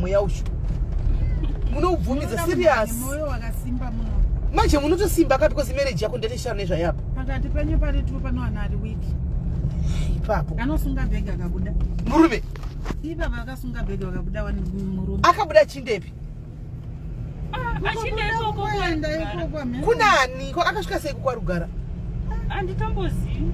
mweya ucho munoubvumidza serious Moyo wakasimba muno. Manje munotosimba ka because marriage yako ndeteshana nezvayapa. Pakati penyu pari tu panowana ari week. Ipapo. Anosunga bhegi akabuda. Murume. Ipapa akasunga bhegi akabuda wani murume. Akabuda chindepi? Ah, achinda ikoko Kuenda ikoko amheno. Kunani? Ko akasvika sei kukwarugara? Anditombozivi.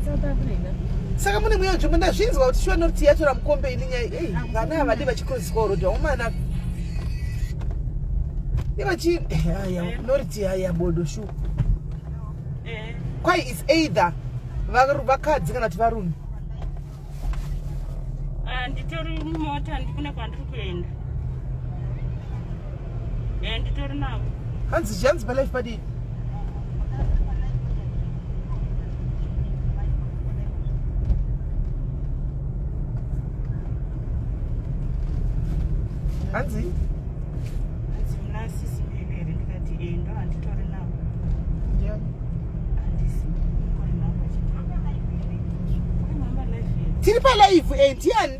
South Africa. Saka mune mweya nzvimbo ndazvinzwa kuti shuwa norti yatora mukombe ini nyaya ei vana havadi vachikrosiswa road vaomana ivachi haya norti haya bodo shuwa Eh. kwai is either vakadzi kana kuti varume. Ah, nditori mumota ndikune kwandiri kuenda. Eh, nditori navo. Hanzi zvanzi palife padii? Hanzi? Hanzi muna sisi Mary here ndikati eh ndo handitori navo. Ndiani? Tiri palive eh, ndiani?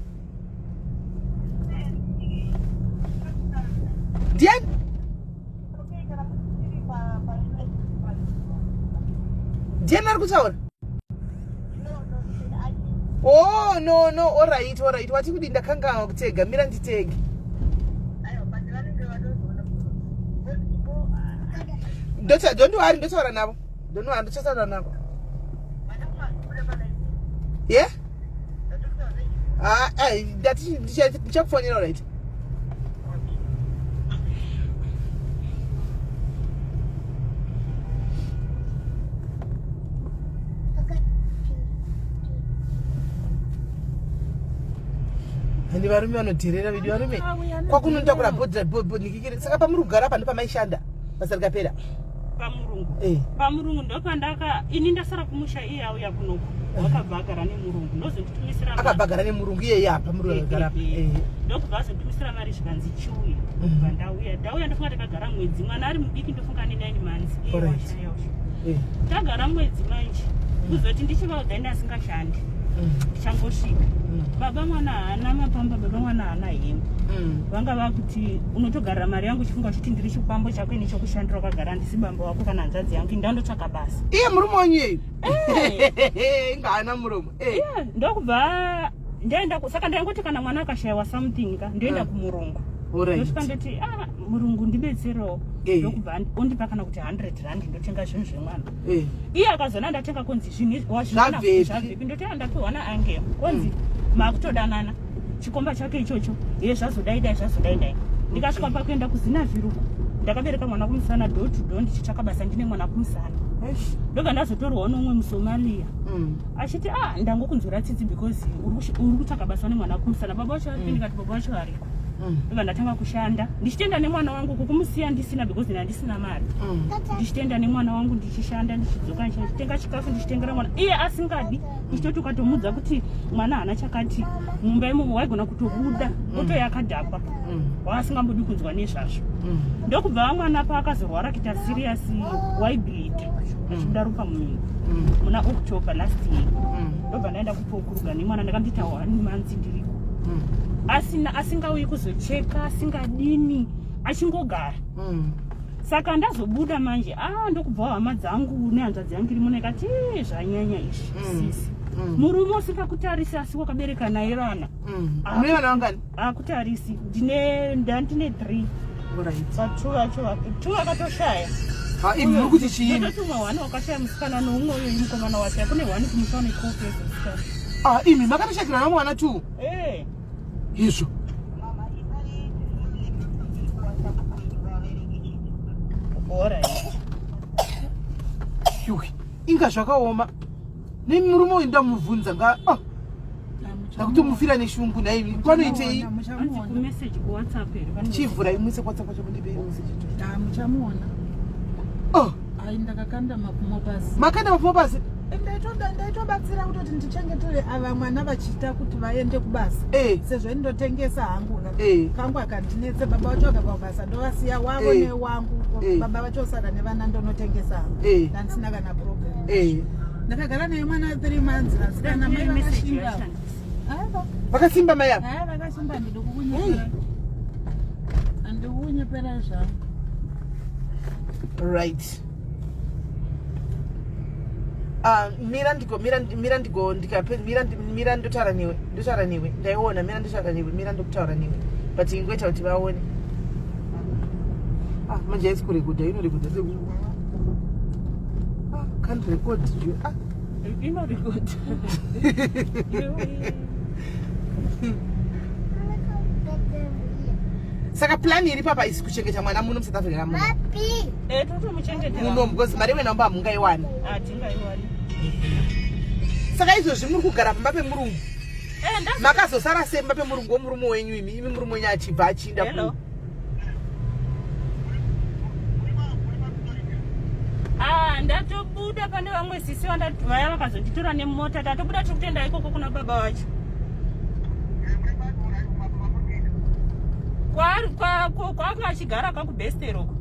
Ndiani? Ndiani ari kutaura? Oh no no, all right, all right. Wati kudi ndakanganwa kutega, mira nditege. Ndota, don't worry, ndotaura navo. Don't worry, ndotaura navo. Yeah? Ah, eh, ndati ndichakufonera all right. Handi varume vanodherera vedu varume kwakunotakura bhodhira bhodhikikiri saka pamuri kugara apa ndopamaishanda basa rikapera pamurungu eh. Pamurungu ndopandaka ini ndasara kumusha iye auya kunoku wakabva agara nemurungu ndozonditumisira akabva agara nemurungu iyeye apa murungu akagara apa eh, eh. Ndokubva azonditumisira mari zvikanzi chiuya ndokubva ndauya ndauya ndofunga takagara mwedzi mwana ari mudiki ndofunga ane 9 months iye washaya usho tagara mwedzi manje kuzoti ndichivaudza ini asingashandi ndichangosvika baba mwana haana mapamba baba mwana haana hembe vanga vakuti unotogarira mari yangu uchifunga uchiti ndiri chikwambo chako ini chokushandira wakagara handisi bambo wako kana hanzvadzi yangu ndandotsvaka basa iye murume wenyu iyeyu eh. inga haana muromo eh. Ndokubva ndaenda saka ndaingoti kana mwana akashayiwa something ka ndoenda kumurungu ndosvika ndoti ah murungu ndibetserewo ndokubva ondipa kana kuti 100 rand ndotenga zvinhu zvemwana iye akazoona ndatenga konzi zvinhu wazviona zvabvepi ndoti ah, ndapiwa naangel konzi makutodanana chikomba chake ichocho ye zvazodai dai zvazodai dai ndikasvika pakuenda kuzina zviruku ndakabereka mwana kumusana door to door ndichitsvaka basa ndine mwana kumusana ndobva ndazotorwawo noumwe musomalia achiti ah ndangokunzwira tsitsi because uri kutsvaka basa nemwana kumusana baba vacho varipi ndikati baba vacho variko ndobva ndatanga kushanda ndichitenda nemwana wangu kukumusiya ndisina because ndandisina mari ndichitenda nemwana wangu ndichishanda ndichidzoka ndichitenga chikafu ndichitengera mwana iye asingadi ndichitoti ukatomudza kuti mwana haana chakati mumba imomo waigona kutobuda otoya akadhakwa waasingambodi kunzwa nezvazvo ndokubva mwana paakazorwara kuita serious waibleed achibuda ropa mumiro muna October last year ndobva ndaenda kupokuruga nemwana ndakamboita one month ndiriko asina asingauyi kuzocheka asingadini achingogara saka ndazobuda manje ah ndokubva hama dzangu nehanzvadzi yangu iri muno ikati zvanyanya izvi sisi murume usingakutarisi asi wakabereka naye vana Mune vana vangani? Akutarisi ndine ndandine 3 Alright. Two vacho two vakatoshaya. Ha imi muri kuti chii? Ndototi umwe one wakashaya musikana noumwe uyo mukomana washaya kune one kumusha une kofi yemusikana. Ah imi makatoshakira vamwe vana two? Eh. Izvo. Alright. Yuhi, inga zvakaoma. Nemurume uyu ndamubvunza nga ah. Ndakutomufira neshungu nhai kwanoitei? Chivhurai muise kuWhatsApp kwacho mundipei message. Ah, muchamuona. Oh. Ai ndakakanda mapfumo pasi. Makanda mapfumo pasi? Ndaitobatsira kutoti ndichengetere ava mwana vachiita kuti vaende kubasa eh. Sezvo ndotengesa hangu eh. Kangu akandinetse baba vacho vakabva kubasa ndovasiya wavo eh. Newangu baba vacho sara nevana ndonotengesa hangu ndandisina kana problem ndakagara naye mwana 3 months vasikana mai vakashinga vakasimba mai ava. Simba handidi kukunyepera. Handidi kukunyepera zvangu. Right. Ah, mira ndigo mira mira ndigo ndikape mira mira ndotaura newe ndotaura newe ndaiona mira ndotaura newe mira ndokutaura newe but ingoita kuti vaone ah manje haisi kurekodha inorekodha seku ah can't record you ah inorekodha saka plan iri papa isi kuchengeta mwana muno musouth africa muno eh, totomuchengetera muno because mari wena mba hamungaiwani hatingaiwani saka izvozvi muri kugara pamba pemurungu eh, makazosara sei pamba pemurungu womurume wenyu imi imi murume wenyu achibva achiinda ku Ah, ndatobuda pane vamwe sisi vaya vakazonditora nemota tatobuda tiri kutoenda ikoko kuna baba vacho kwaanga achigara kakubestero uko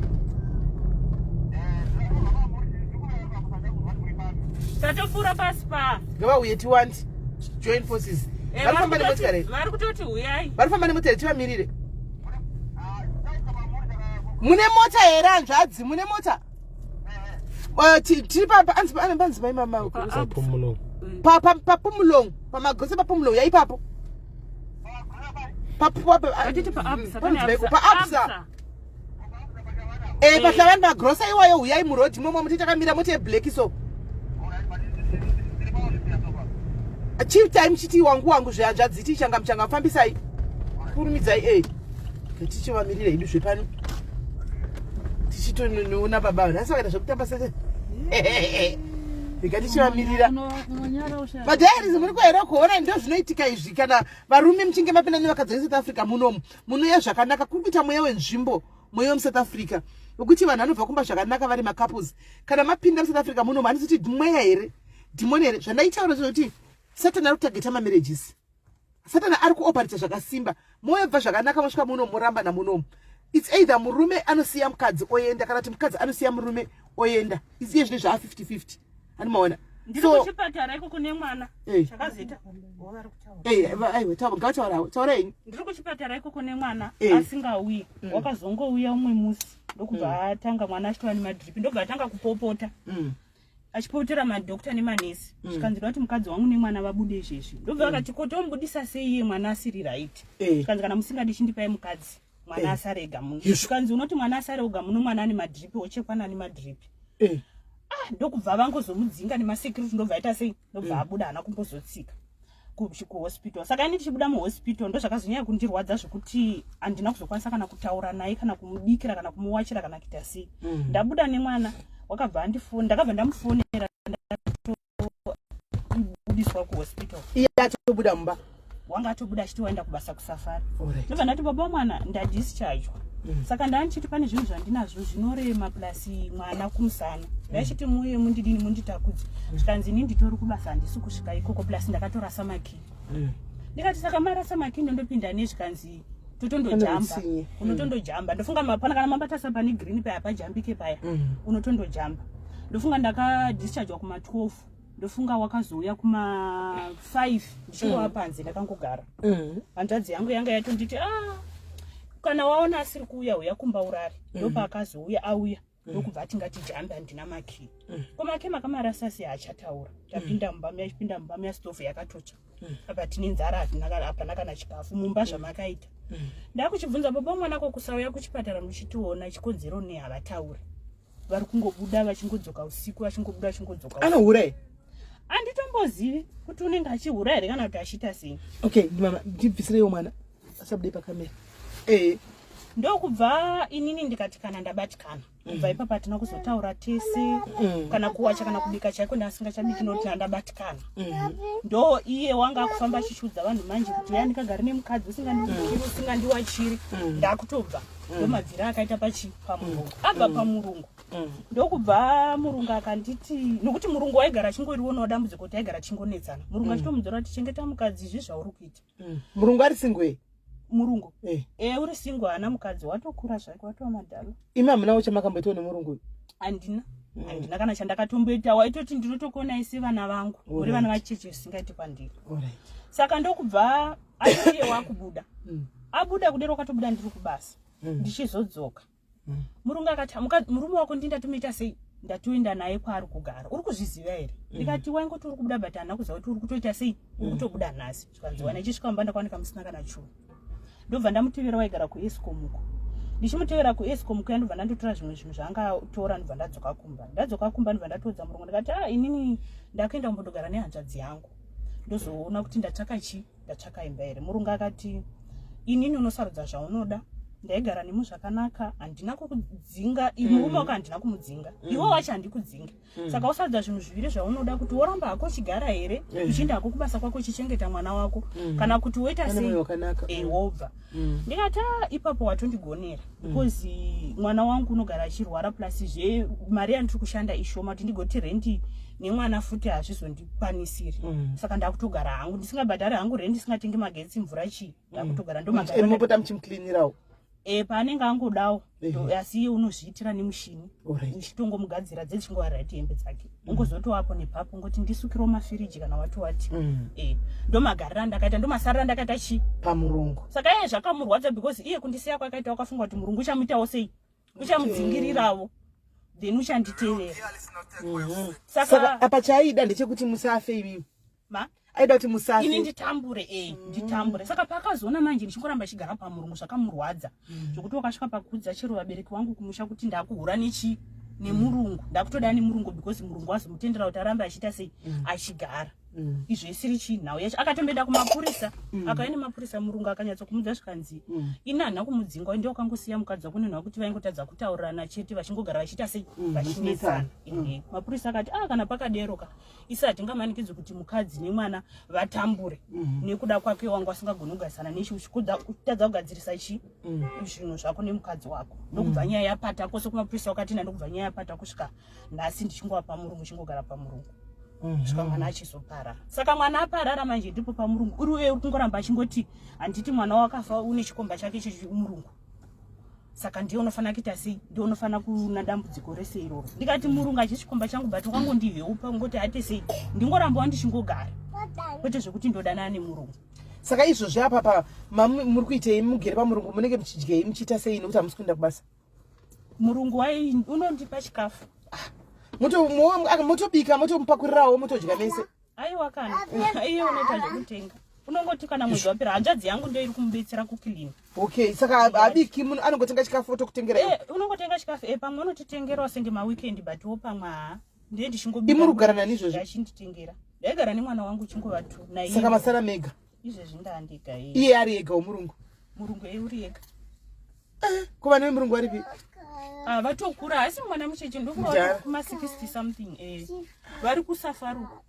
tatopfuura pasi pa ngavauye tiwandi join forces eh, vari kufamba nemotikari vari kutoti huyai vari kufamba nemotikari tivamirire mune mota here hanzvadzi mune mota eh, tiri panzi mai mama papumulong pamagose papumulong yaipapo paabsa Eh, pahlabani magrosa iwayo huyai muroad imomo muti takamira mota yeblack so chief time chiti wangu wangu zvehanzvadzi ti changa muchanga fambisai kurumidzai e eh. tichivamirira hedu zvepano tichitonoona baba nhasi vakaita zvekutamba sese rega tichivamirira madiaries muri kuhera kuona ndo zvinoitika izvi kana varume muchinge mapinda nevakadzi vesouth africa munomu munouya zvakanaka kuri kuita mweya wenzvimbo mweya wemusouth africa wekuti vanhu vanobva kumba zvakanaka vari macouples kana mapinda musouth africa munomu handizoti mweya here dhimoni here zvandaitaura zvekuti satani ari kutageta mamarriages satani ari kuoparita zvakasimba moyobva zvakanaka mosvika muno moramba namunomu its either murume anosiya mukadzi oenda kana kuti mukadzi anosiya murume oenda iye zvine zvaa 50 50 ani maona ndiri kuchipatara iko kune mwana eh. chakazoita eh, ngataurawo taura henyu ndiri kuchipatara iko kune mwana eh. asingauyi mm. wakazongouya umwe musi ndokubva mm. atanga mwana achitova nemadrip ndobva atanga kupopota mm. achipopotera madhokta nemanesi zvikanzi kuti mukadzi wangu nemwana vabude izvezvi ndobva vakati ko tomubudisa sei iye mwana asiri right zvikanzi kana musingadi chindipai mukadzi mwana asare ega muno zvikanzi unoti mwana asare oga muno mwana ane madrip ochekwa nani madrip ah, ndokubva vangozomudzinga nemasecurity ndobva aita sei ndobva mm. abuda haana kumbozotsika kuhospital saka ini ndichibuda muhospital ndozvakazonyanya kundirwadza zvekuti handina kuzokwanisa kana kutaura naye kana kumubikira kana kumuwachira kana kuita sei mm. ndabuda nemwana wakabva andifoni ndakabva ndamufonera ndabudiswa kuhospital iye atobuda mumba wanga atobuda achiti waenda kubasa kusafari ndobva ndati baba mwana ndadischargwa mm. saka ndandichiti pane zvinhu zvandinazvo zvinorema plus mwana kumusana mm. ndachiti muuye mundidini munditakudze mm. zvikanzi ini nditori kubasa handisi kusvika ikoko plus ndakatorasa makii ndikati saka marasa makii ndondopinda nei zvikanzi totondojamba unotondojamba ndofunga mapana kana mabatasa pane green paya pajambike paya unotondojamba ndofunga ndakadischargwa kuma 12 ndofunga wakazouya kuma 5 ndichingova mm. panze ndakangogara mm. hanzvadzi yangu yanga yatonditi ah, kana waona asiri kuuya uya kumba urare mm. ndopaakazouya auya ndokubva ati ngatijambe handina makii ko makii makamarasa sei achataura tapinda mumba muya chipinda mumba muya stove yakatotsva apa tine nzara hapana kana chikafu mumba zvamakaita ndakuchibvunza baba mwana ko kusauya kuchipatara muchitiona chikonzero nei havatauri vari kungobuda vachingodzoka usiku vachingobuda vachingodzoka anohura here anditombozivi kuti unenge achihura here kana kuti achiita sei okay mama ndibvisireiwo mwana asabude pakamera ee ndokubva inini ndikati kana ndabatikana kubva mm. ipapa hatina kuzotaura tese mm. kana kuwacha kana kubika chaiko ndasingachabiki nokuti handabatikana mm. ndo iye wanga akufamba achichiudza vanhu manje kuti ya ndikagari nemukadzi usingandibikiri usingandiwachiri ndakutobva ndomabvira akaita pachi pamurungu mm. abva mm. pamurungu mm. ndokubva murungu akanditi nokuti murungu waigara achingorionawo dambudziko kuti aigara achingonetsana murungu achitomudzora kuti chengeta mukadzi izvi zvauri kuita murungu ari single eh? murungu eh. e uri single haana mukadzi watokura zvake watova madhalo imi hamunawo chamakamboitawo nemurungu uyu handina handina kana chandakatomboita waitoti ndinotokuonai sevana vangu uri vana vacheche zvisingaiti kwandiri saka ndokubva Aiye wakubuda. Abuda kudero wakatobuda ndiri kubasa. Ndichizodzoka. Murungu akati murume wako ndindatomuita sei? Ndatoenda naye kwaari kugara. Uri kuzviziva here? Ndikati waingoti uri kubuda but handina kuziva kuti uri kutoita sei? Uri kutobuda nhasi. Zvikanzi wana ichisvika mumba ndakawanika musina kana chunhu. Ndobva ndamutevera waigara kuEscom uko. Ndichimutevera kuEscom kuya ndobva ndandotora zvimwe zvinhu zvaangatora ndobva ndadzoka kumba. Ndadzoka kumba ndobva ndatoudza murungu ndikati ah inini ndakuenda kumbondogara nehanzvadzi yangu. Ndozoona kuti ndatsvaka chii? Ndatsvaka imba here? Murungu akati inini unosarudza zvaunoda. Ndaigara nemu zvakanaka, handina kukudzinga, murume wako handina kumudzinga. Iwe wacho handikudzinga. Saka usarudza zvinhu zviviri zvaunoda kuti woramba hako uchigara here, uchienda hako kubasa kwako uchichengeta mwana wako, kana kuti woita sei wobva. Ndikati ipapo watondigonera because mwana wangu unogara achirwara plus zve mari yandiri kushanda ishoma kuti ndigoti rendi nemwana futi hazvizondikwanisiri. Saka ndakutogara hangu ndisingabhadhari hangu rendi, ndisingatengi magetsi, mvura chii, ndakutogara ndomagara. Mopota muchimuklinirawo? Paanenge angodawo, asi iye unozviitira nemushini uchitongomugadzira dzechingova right hembe dzake. Ungozotowapo nepapo ngoti ndisukiro mafiriji kana wati wati. Ndomagarira ndakaita, ndomasarira ndakaita chi pamurungu. Saka iye zvakamurwadza because iye kundisiya kwakaita wakafunga kuti murungu uchamuitawo sei, uchamudzingirirawo then uchanditevera. Saka apa chaaida ndechekuti musafe imimi. Ma? Aida kuti musafe. Ini nditambure, nditambure. Saka paakazoona manje ndichingoramba chigara pamurungu zvakamurwadza. Zvokuti wakasvika pakuudza chero vabereki vangu kumusha kuti ndakuhura nechi nemurungu, ndakutoda nemurungu because murungu azomutendera kuti arambe achiita sei, achigara. Izvo isiri chinhau yacho. Akatomboenda kumapurisa, akauya nemapurisa, murungu akanyatsokumudza zvikanzi ini handina kumudzinga, ndiye wakangosiya mukadzi wako nenhau kuti vaingotadza kutaurirana chete, vachingogara vachiita sei, vachinetsana. Mapurisa akati ah kana pakadero ka isi hatingamanikidzwi kuti mukadzi nemwana vatambure nekuda kwake wangu asingagoni kugarisana nechi kutadza kugadzirisa chi zvinhu zvako nemukadzi wako. Ndokubva nyaya yapata kwose kumapurisa wakatina, ndokubva nyaya yapata kusvika nhasi ndichingova pamurungu, chingogara pamurungu kusvika mwana achizoparara. Saka mwana aparara manje ndipo pamurungu uri uye uri kungoramba achingoti handiti mwana wakafa une chikomba chake chechimurungu, saka ndiye unofanira kuita sei, ndiye unofanira kuna dambudziko rese iroro. Ndikati murungu achichikomba changu but wakangondiheupa ngoti ate sei ndingorambawo ndichingogara kwete zvekuti ndodanana nemurungu. Saka izvozvi apa pa muri kuitei mugere pamurungu, munenge muchidyei, muchiita sei nekuti hamusi kuenda kubasa? Murungu wai unondipa chikafu. Motobika, motomupakurirawo, motodya mese? Aiwa kana iye unoita zvekutenga, unongoti kana mwedzi wapera hanzvadzi yangu ndo iri kumubetsera kuclean. Okay, saka abiki, munhu anongotenga chikafu otokutengera? Unongotenga chikafu, pamwe unotitengerawo senge maweekend, but wo pamwe haa ndiye ndichingobika. Imuri kugara nani izvozvi? Achinditengera, ndaigara nemwana wangu chingova two naiye. Saka masara mega? Izvezvi ndaandega. Iye ari ega womurungu? Murungu uri ega. Ko vana vemurungu varipi? Ah, vatokura, asi mwana mucheche ndofunga kuma 60 something, vari kusafaruko.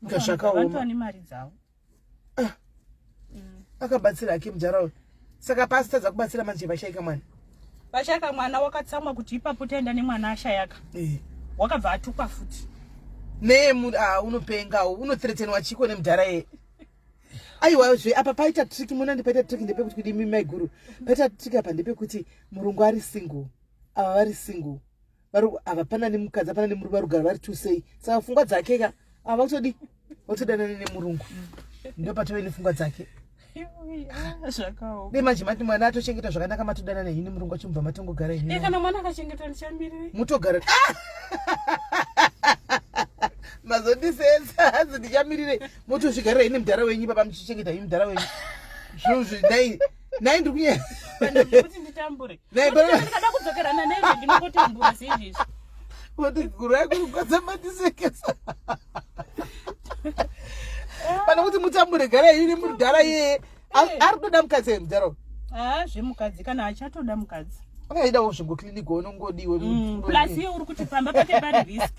Zvakaoma. Vanotova nemari dzavo. Akabatsira hake mudhara uyu. Saka pasi tadza kubatsira manje vashaika mwana. Vashaka mwana wakatsamwa kuti ipapo taenda nemwana ashayaka. Wakabva atukwa futi. Nee, unopengawo, unothreatenwa chiko nemudhara ye? Aiwa zve apa paita trick munandi, paita trick ndepekuti kudi imi maiguru, paita trick apa ndepekuti murungu ari single, ava vari single, vari ava pana nemukadzi apana nemurume, vari kugara vari two sei. Saka pfungwa dzake ka ava kutodi votodanana nemurungu, ndopatove nepfungwa dzake. Zvakaoma. Dei manje mati mwana atochengetwa zvakanaka, matodanana henyu nemurungu achimubva matongogara henyu. Kana mwana akachengetwa ndichamiriri. Mutogara mazondisenza, hanzi ndichamirire, motozvigarira ine mudhara wenyu baba, muchichengeta imi mudhara wenyu zvinhu nai nai ndiri kunyaya. Kuti nditambure. Nai, Ndikada kudzokerana neizvo ndinongotambura seizvezvi. Kuti gurai kurukwadza matisekesa pane kuti mutambure, garai ine mudhara iyeye ari kutoda mukadzi here mudhara uyu? Ah, zvemukadzi kana achatoda mukadzi. Akaidawo zvingoclinic unongodiwe. Plus iye uri kuti pamba pake pari risk,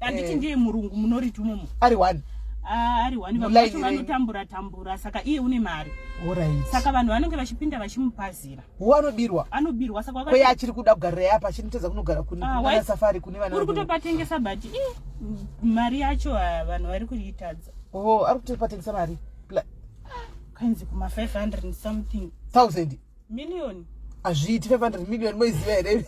handiti? Ndiye murungu munoriti umomo. Ari one. Ah, ari one. Muline Vamwe vacho renyu. vanotambura tambura, saka iye une mari. Saka vanhu vanenge vachipinda vachimupazira. Hu anobirwa. Anobirwa, saka Kweye achiri kuda kugarira apa, achinotedza kunogara kune Ah, kunana safari kune vana uri vadoko. kutopatengesa, but ih, mari yacho ah, vanhu vari kuitadza. Oh, ari kutopatengesa mari Kainzi kuma 500 and something thousand. Million. Hazviiti 500 million, moiziva here?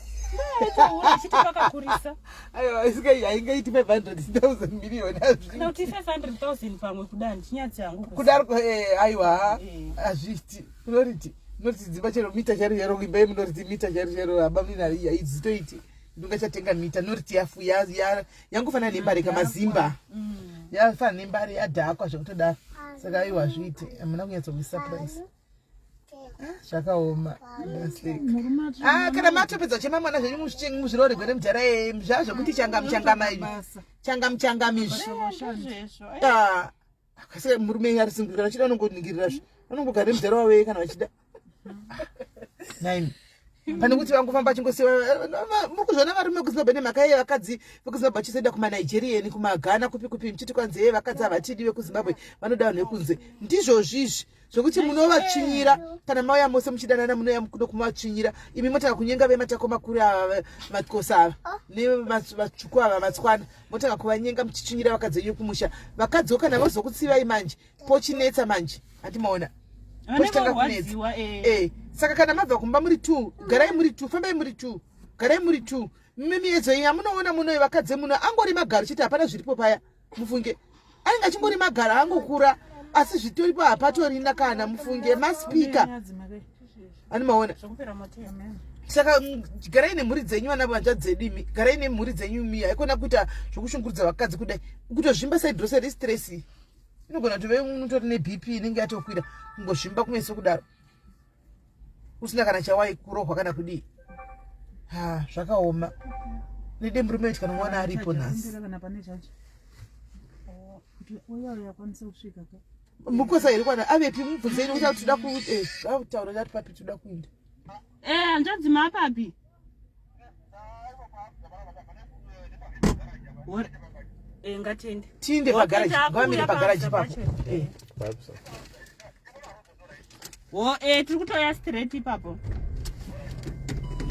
Aitaura achiti pakakurisa. Aiwa isingai haingaiti 500,000 million hazviiti. Kana kuti 500,000 pamwe kuda ndichinyatsi hangu. Kudaro eh, aiwa eh. hazviiti. Munoriti munoriti dzimba chero mita chero chero imba yemunoriti mita chero chero abamnini haidzitoiti. Ndingachatenga mita noriti yafu ya ya yangofanana nembare kamazimba. Yafanana nembare yadhakwa zvekutodaro. Saka aiwa hazviiti. Hamuna kunyatsokuisa price. Ah, zvakaoma ah, kana matopedza chema mwana zvenyu muzviroregwe nemudhara zvaa zvekuti changamuchangama izvi changamuchangama izvi ah, akasika murume ari single kana achida anongoningirira zve anongogara nemudhara wavo kana vachida naimi pane kuti vangofamba vachingosiya muri kuzviona varume vekuzimbabwe nemhaka yeye vakadzi vekuzimbabwe vachizoenda kumanigerian kumaghana kupi kupi muchiti kwanzi yeye vakadzi havatidi vekuzimbabwe vanoda vanhu vekunze ndizvozvizvi zvekuti munovatsvinyira kana mauya mose muchidanana munouya kuno kumatsvinyira imi motanga kunyenga vematako makuru ava matkosa ava nevatsvuku ava vatswana motanga kuvanyenga muchitsvinyira vakadzi venyu kumusha vakadziwo kana vozokutsivai manje pochinetsa manje handimaona pochitanga kunetsa eh. eh, saka kana mabva kumba muri two garai muri two fambai muri two garai muri two mimiedzo iyi yamunoona muno vakadzi muno angori magaro chete hapana zviripo paya mufunge anenge achingori magaro angokura asi zvitoripo hapatorina kana mufunge maspika ani maona saka garai nemhuri dzenyu vana vanja dzedu imi garai nemhuri dzenyu imi haikona kuita zvokushungurudza vakadzi kudai kutozvimba saidrose restress inogona kutove unotori nebp inenge yatokwira kungozvimba kumeso kudaro usina kana chawai kurohwa kana kudii ha zvakaoma nede murume kuti kana mwana aripo nhasi mukosa here kwana avepi mubvunzei nekuti toda kutaura eh, tati papi toda kuinda eh hanzvadzi mapapi eh, ngatende tiinde pagaraji ngavamire pagaraji papo eh. Wo eh tiri kutoya straight ipapo.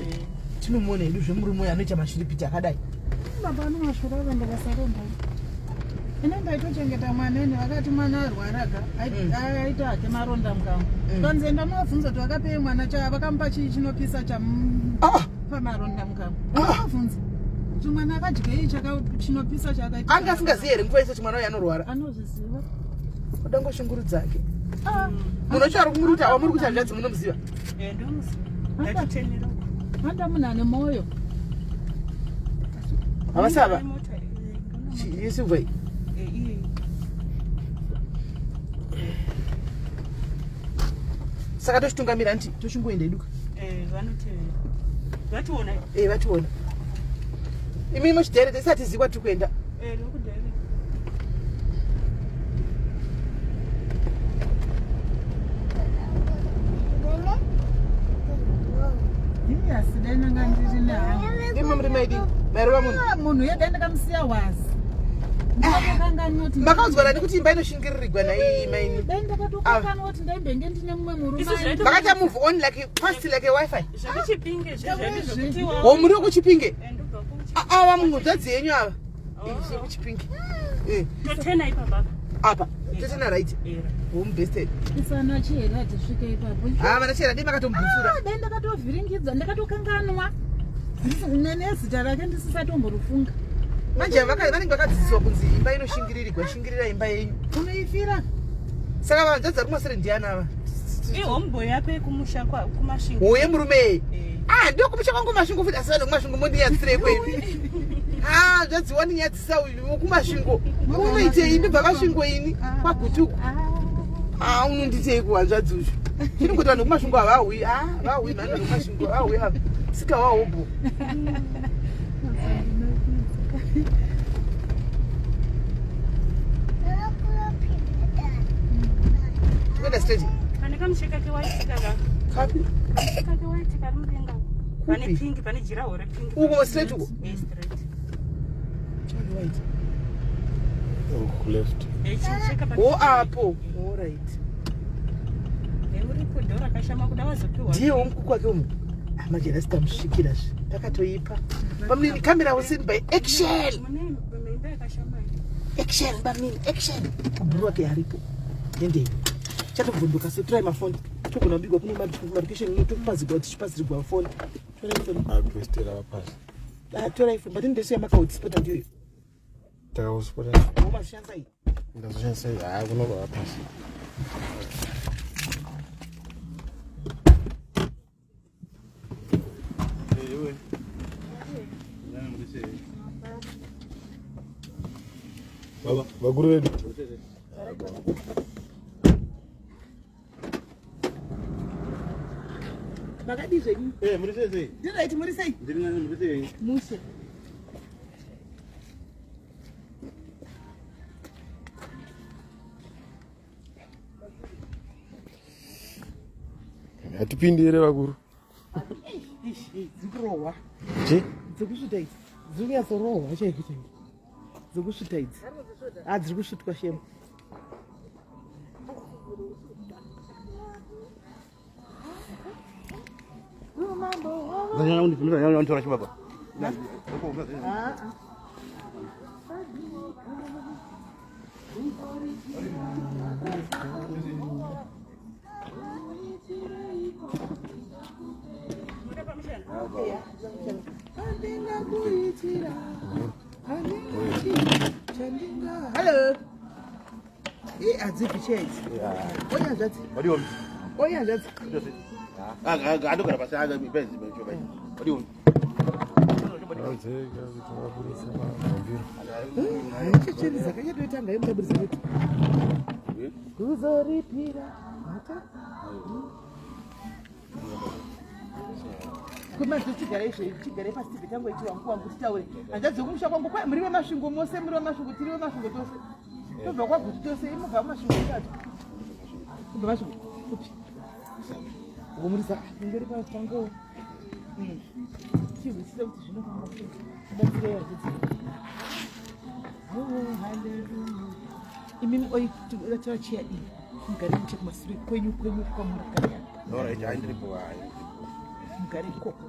Eh. Tinomuona hedu zvemurume uyo anoita mashiripiti akadai. Baba anomashura vanda vasaromba. Ine ndaitochengeta mwana ine vakati mwana arwara ka mm. aita hake maronda mukanwa. Mm. Kanzi enda munovabvunza kuti vakapei mwana cha vakamupa chii chinopisa chamupa ah. maronda mukanwa. Ah. Vabvunza. Kuti mwana akadyei chinopisa chakaita. Anga asingazivi here nguva yese kuti mwana uyu anorwara? Anozviziva. Kuda ngoshunguru dzake. Ah. Munhu wacho ari kumuruta wamuri kuti hanzvadzi munomuziva? Eh, ndomuziva. Ndatotenera. Handa munhu ane moyo. Havasava. Yesilva iyi. Saka tochitungamira nti tochingoenda iduka. Eh, vanotevera. Vationa. Eh, vationa. Imi muchidhere tisati zikwa tiri kuenda. Eh, ndokudhere. Ndimi muri maidi mairova munhu. Ah, munhu yedai ndakamusiya wazi. Makaudzwa nani kuti imba inoshingiririrwa naiyi maini? Dai ndakatokanganwa kuti ndaimbenge ndine mumwe murume. Makaita move on like fast like a wifi. Zvekuchipinge zvezvekuti Ho muri wekuchipinge? Ava munzvadzi yenyu ava. Zvekuchipinge. Eh. Totena ipapa. Apa. Totena right. Home bested. Isana chihera tisvike ipapo. Ah, vana chihera dai makatomubvusura. Ah, dai ndakatovhiringidza, ndakatokanganwa. Nezita rake ndisisatomborifunga. Manje vanenge vakadzidziswa kunzi imba inoshingiririrwa, shingirira imba yenyu. Unoifira. Saka vanzvadzi vari kumasere ndiani ava? Ihomeboy yako yekumusha kumasvingo. Hoye murume. Eh. Ah, ndio kumusha kwangu masvingo futi asi vanhu kumasvingo mondinyadzisirei kwedu. Ah, zvanzi wandinyadzisa uyu wokumasvingo. Unoitei ndobva masvingo ini kwaGutuku. Ah, unonditei kuhanzvadzi uyu. Chinongoti vanhu kumasvingo havahuyi. Ah, vahuyi mhani vanhu kumasvingo vahuyi ava. Sika wahobho. Kuenda straight. Pane kamucheka kewaiti kaka. Kapi? Kamucheka kewaiti kari mudenga. Pane pink, pane jiraho repink. Uko straight uko. Eh, straight. White. Oh, left. Eh, chimucheka pane. Oh, apo. All right. Eh, uripo ndo rakashama kuda wazopiwa. Ndiye womukuku wake umu. Manje nhasi tamusvikira zve. Takatoipa. Bamnini camera was seen by action. Mune imba yakashama. Action bamnini action. Bhuru wake aripo. Nendei. Chatobvunduka se try mafoni. Togona kubigwa kuno marikesheni topazigwa tichipazirigwa foni. Torai foni. Akuestera vapasi. Ah, torai foni. But ndesu yamakautsipota ndiyoyo. Takausipota. Umashandisa iyi. Ndazoshandisa iyi. Haa kunobva vapasi. Baba, vakuru vedu. Makadii zvenyu? Eh, muri sei sei? Ndiraiti muri sei? Ndiri nani muri sei? Mushe. Hatipindi here vakuru? Dzikurohwa. Chi? Dzikusvita idzi. Dziri kunyatsorohwa chaiko chaiko. Dzikusvita idzi. Ah, dziri kusvitwa shema. Hello. Ii hadzibvi chair idzi. Oya zvatsi. Oya zvatsi. Andogara pasi benzi wadiwa. Checheni dzakanyatoita ngai mutabudisa vetu. Kuzoripira mhaka. Kumazvo chigarai zvenyu, chigarai pasi tibve tangoiti wangu wangu titaure. Hanzvadzi dzekumusha kwangu kwai muri vemasvingo mose, muri vemasvingo, tiri vemasvingo tose. Tobva kwaGutu tose, imobva mumasvingo ikati. Kubva masvingo kupi? Ngomurisa ingori patango. Chihwisise kuti zvinofamba sei. Batsirei vadzidzi. Oh, hallelujah. Imimi oi tora chiya iyi. Mugare nechekumasure kwenyu kwenyu kwamuri kugara. Alright, handiripo hayi. Mugare ikoko.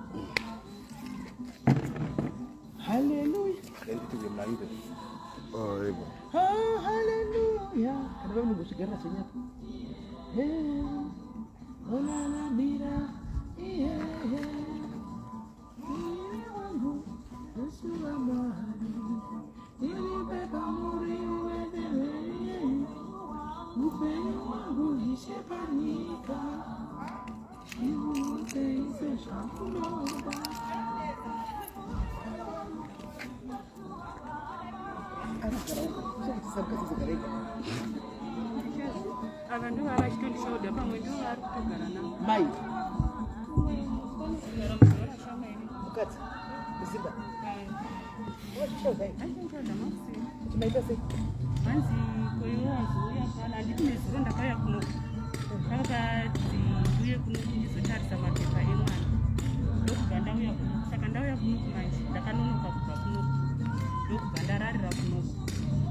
Hallelujah. Oh, ripo. Oh, hallelujah. Kana vamunongozvigarira zvenyu apa. Hey, olalamira, iyehe. Iye wangu, Yesu wa Mwari. Nilibeba muri uendelee. Upenyu hwangu ishe panyika. Iuteise zvamunoda. Ava ndivo vava vachitondishaudha pamwe ndivo vari kutogara navo. Mai. Mukadzi. Muzimba. Kuti maita sei? Hanzi koiwe wazouya pano handiti nezuro ndakauya kuno vakati ndiuye kuno ndizotarisa mapepa emwana ndokubva ndauya kuno saka ndauya kuno manje ndakanonoka kubva kuno ndokubva ndararira kuno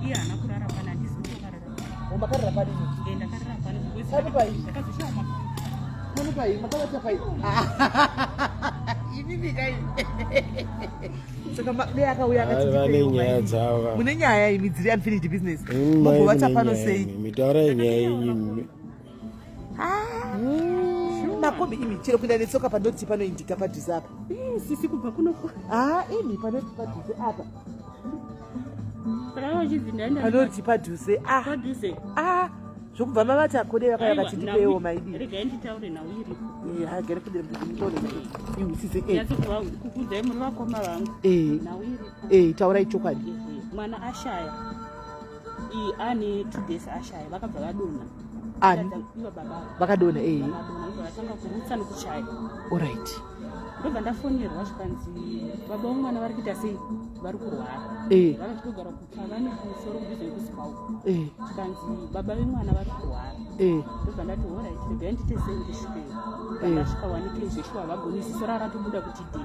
iye haana kurara pano handisi kuti wakarara pano. Makarara pano? Eh, ndakarara pano Pano pai? ndakazoshaya mapepa Pano pai? Makavata pai? Inini kai. Saka dai akauya akati Vane ndipeiwo nyaya mai. dzavo. Mune nyaya imi dziri unfinished business. Imi mai Mugovata mune pano nyaya sei? imi. Mitaurai nyaya yenyu imi. Makombi imi chero kuenda netsoka panoti panoindika padhuze apa. Ii, sisi kubva kuno Ah, imi panoti padhuze apa. saka vachinzi ndaenda Panoti padhuze. Ah, padhuze ah. Zvokubva mavata kode vakauya Aiwa, vakati ndipeiwo maidi. regai nditaure nhau iripo Eh, agare kudera mutaure. Ihwisise eh. nyatsokukudzai muri vakoma vangu Eh. nhau iripo Eh, taurai chokwadi. Ehe, mwana ashaya iyi ane 2 days ashaya vakabva vadonha. Ani? Ivo baba Vakadonha eh. vakadonha ndobva vatanga kurutsa nekuchaya. Alright. Ndobva ndafonerwa zvikanzi baba vemwana vari kuita sei vari kurwara. Eh. Vava togara kupfavani kumusoro kudhuze nekuzimbabwe. Eh. Zvikanzi baba vemwana vari kurwara. Eh. Ndobva ndati alright regai ndite sei ndisvikeyo. Eh. Ndasvika wanike zveshuwa havagoni ziso raratobuda kuti dhe.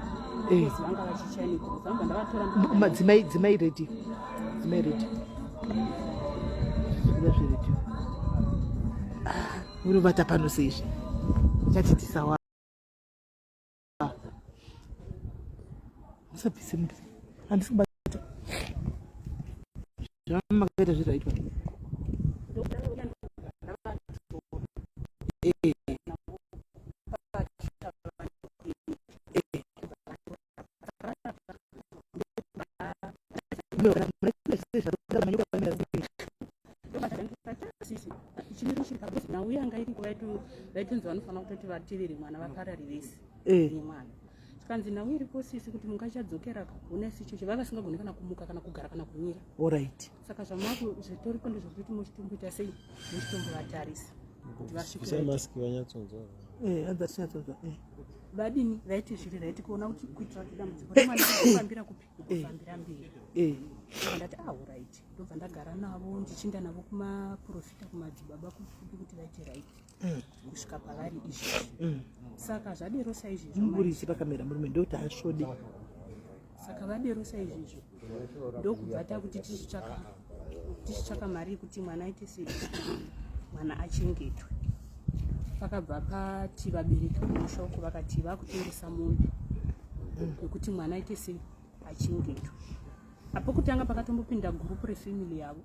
Eh. Because vanga vachichaya nekurutsa ndobva ndavatora Madzimai dzimai radio. Dzimai radio. Zvikuda zveredio. Ah, unovata pano sei izvi? Chatitisa wa. Musabvise mubvise. Handisi kubata. Zvamakaita zviri right. Eh. Chimiro chiri pakuti nhau yanga iriko vaitonzi vanofanira kutoti vatevere mwana vaparari vese Eh. nemwana. Tikanzi nhau iripo sisi kuti mungachadzokera huna sichocho vava vasingagoni kana kumuka kana kugara kana kumira. Alright. Saka zvamaku zvitoripo ndezvekuti muchitomboita sei, muchitombovatarisa kuti vasvike. Bvisai maski vanyatsonzwa. Eh, hanzi atinyatsonzwa. Eh. Vadini vaite zviri right kuona kuti kuitira kuti dambudziko remwana kufambira kupi, kufambira mberi. Ndobva ndati alright, ndobva ndagara navo ndichinda navo kumaprofita, kumadzibaba, kupi kuti vaite right kusvika pavari izvezvi. Saka zvadero saizvizvo manje. Muburitse pakamera murume ndokuti asvode. Saka vadero saizvizvo, ndokubva takuti tichitsvaka mari yekuti mwana aite sei, mwana achengetwe. Pakabva pati vabereki kumusha uko vakati vakutengesa mombe yekuti mwana aite sei, achengetwe. Apo kutanga pakatombopinda gurupu refamily yavo,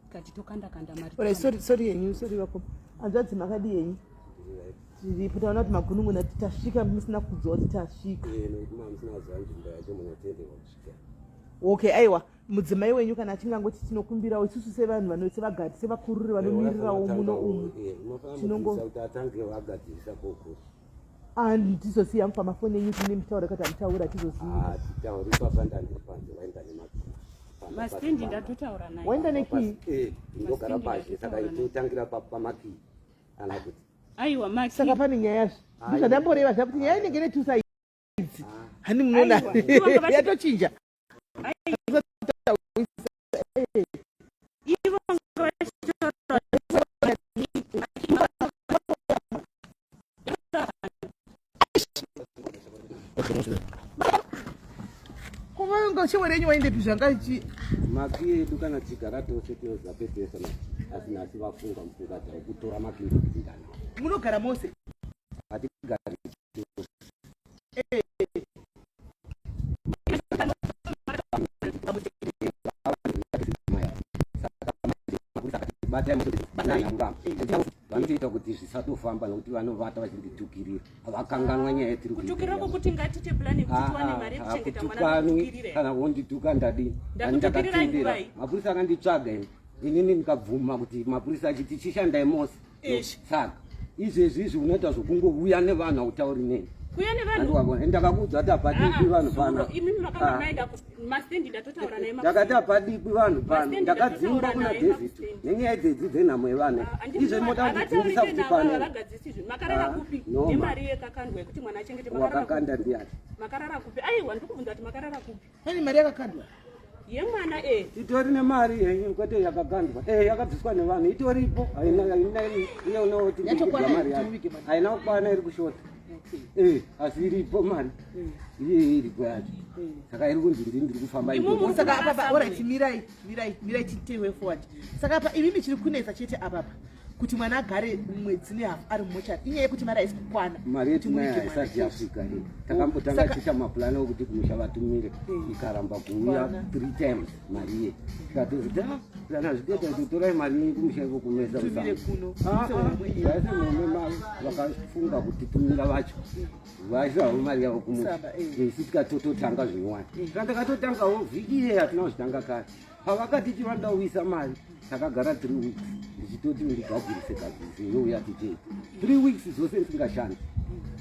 ikati tokanda kanda mari. Alright, sorry, sorry yenyu, sorry vakoma. Hanzvadzi, makadi yenyu? Tiripo, taona kuti magunun'una tasvika musina kudzwa kuti tasvika. Okay, aiwa, mudzimai wenyu kana achingangoti tinokumbirawo isusu sevanhu vano sevagari, sevakururi vanomirirawo muno umu. Kuti atange vagadzirisa koko. Handizozivi hangu pamafoni enyu tine mutaura kati hamutaura, hatizozivi. Titauri papa, ndandiri panze, vaenda nemakii. Masitendi ndatotaura naye. Waenda nekii? Ndogara pazhe, saka totangira pamakii kana kuti Aiwa, maki Saka pane nyaya zve ndizvandamboreva zva kuti nyaya inenge netusa idzi hani munoona Aiwa, ivo vanga yatochinja. Ivo vanga vachitaura. Kuvanga shewere yenyu waendepi zvanga ichi? Makii edu kana tichigara tose tinoziva pepesa, asi nhasi vafunga mufunga dzavo kutora makii ndokupinda nawo. Munogara mose? Hatigari tose. Vanotoita kuti zvisatofamba nokuti vanovata vachinditukirira, vakanganwa nyaya yetiri. Kutukirira kwokuti ngatite plan yekuti tiwane mari yekuchengeta mwana. Hakutukanwi. Kutukirira. Kana wondituka ndadini? Ndakutukirirai Ndakatendera. nguvai? Mapurisa akanditsvaga ini, inini ndikabvuma kuti mapurisa achiti chishandai mose. Ish. Saka izvezvi izvi unoita zvokungouya nevanhu, hautauri neni. Kuya nevanhu? Andiwabona, ndakakuudza kuti hapadikwi vanhu pano. Imimi makanga maenda mastendi, ndatotaura naye. Ndakati hapadikwi vanhu pano. Mastendi, Ndakadzingwa ndatotaura kuna naye David mastendi. nenyaya dzedzi dzenhamo yevanhu. Izve moda kundidzingisa kuti pano. Vagadzisi izvi makarara Ah, kupi no, ma. nemari yekakandwa yekuti mwana achengete? Makarara kupi? Wakakanda ndiani? Makarara kupi? Aiwa, ndikubvunza kuti makarara kupi. Pane mari yakakandwa? Yemwana e. Itori nemari yenyu, kwete yakakandwa. Yakabviswa nevanhu, itoripo, haina haina iye unoti Yatokwana mari kuti yacho. uvige mari. Haina kukwana, iri kushota. Asi iripo mari iye, iripo yacho. Saka iri kunzi ndini ndiri kufamba Imomo iripo. Saka apapa, alright, mirai, mirai, mirai, tiite way forward. Saka apa imimi chiri kunetsa chete apapa kuti mwana agare mwedzi nehafu ari mumochari inyaya yekuti mari haisi kukwana. Mari kuti yetinaya muvige mwana. haisati yasvika iyi. Takambotanga tichiita mapulani okuti kumusha vatumire, ikaramba kuuya. Kwana. Three times mari iye, tikatoziti "Ah, kana zvitoita kuti torai mari yenyu kumusha iko kumesa." Tumire kuno. Muise homwe, eh. Vaise homwe mavo, vakafunga kuti tumira vacho vaisawo mari yavo kumusha. Saba, eh. Isu tikatototanga zvinyowani. Saka takatotangawo vhiki iye, hatina kuzvitanga kare. Pavakati chivanoda kuisa mari, takagara 3 weeks ndichitoti ndigadzirise gadzirise, youya tichete 3 weeks dzose ndisingashandi.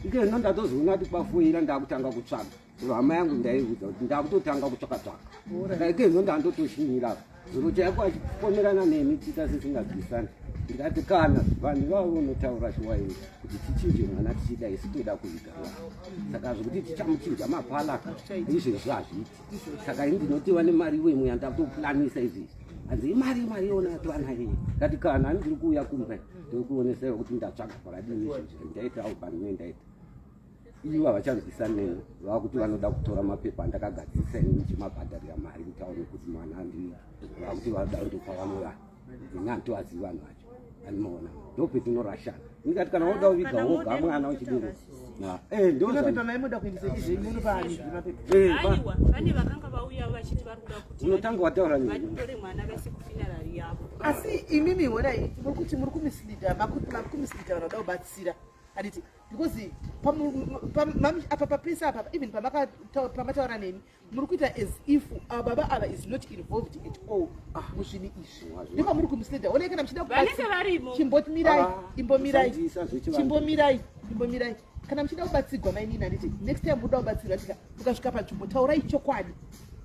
Ikeno ndatozoona kuti kwafoira, ndakutanga kutsvaga. Chero hama yangu ndaiudza kuti ndakutotanga kutsvaka tsvaka. Saka ikeno ndandotoshinyira zuro chaiko achifonerana neni tiita sesingabvisani. Ndikati kana vanhu ivavo unotaura shuwa iwe kuti tichinje mwana tichida, isu toda kuviga mwana. Saka zvokuti tichamuchinja mapalaka izvezvi hazviiti. Saka ini ndinotiwa nemari iwemwe yandakutoplanisa izvezvi, hanzi imari, imari iona yatova nayo. Kati kana ani ndiri kuuya kumba, ndiri kuonesaiwa kuti ndatsvaga pakadini izvezvi, ndaita album ndaita. Ivo havachanzwisani neni, vakuti vanoda kutora mapepa andakagadzirisa ini ndichimabhadharira mari kuti aone kuti mwana andivige. Vakuti vanoda kundopa vamwe vanhu, ini handitovazivi vanhu vacho. Andimaona ndopetinorashana. Ndikati kana woda kuviga woga mwana uchidini. Mapepa maimoda kuendesa izve munopa ani mapepa? Aiwa, vane vakanga vauya vachiti vari kuda kuti Unotanga wataura neni. vatore mwana vaise kufuneral yavo. Asi imimi honai, muri kuti muri kumisleada, makumisleada vanhu vada kubatsira. Handiti because apa papisa apa, even pamataura neni, muri kuita as if baba ava is not involved at all muzvinhu izvi. Ndopamuri kumusleda. Onai, kana muchida Vanenge varimo. Chimbomirai. Ah, Imbomirai. musandiisa zvechivanhu. Chimbomirai, imbomirai. Kana muchida kubatsirwa, mainini, handiti next time muda kubatsirwa, tika mukasvika panzvimbo, taurai chokwadi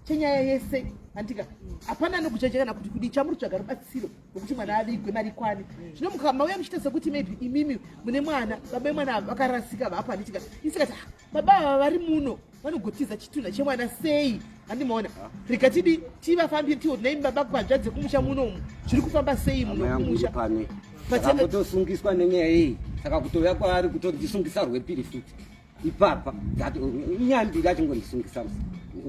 chenyaya yese, handika? Hapana nokuchaja kana kuti kudii. Chamuri kutsvaga rubatsiro rwokuti mwana avigwe, mari kwane. Zvino mukauya muchiita sekuti maybe imimi mune mwana, baba vemwana ava vakarasika vapo, handitika? Isikati, "Ah, baba ava vari muno vanogotiza chitunha chemwana sei?" Handimaona. Rega tidi tivafambire, tiwo naimi baba kuhanzvadzi dzekumusha munomu, zviri kufamba sei Hama muno yangu iri kumusha? pane akambotosungiswa nenyaya iyi, saka kutouya kwaari kutondisungisa rwepiri futi ipapa. Inyaya mbiri achingondisungisa,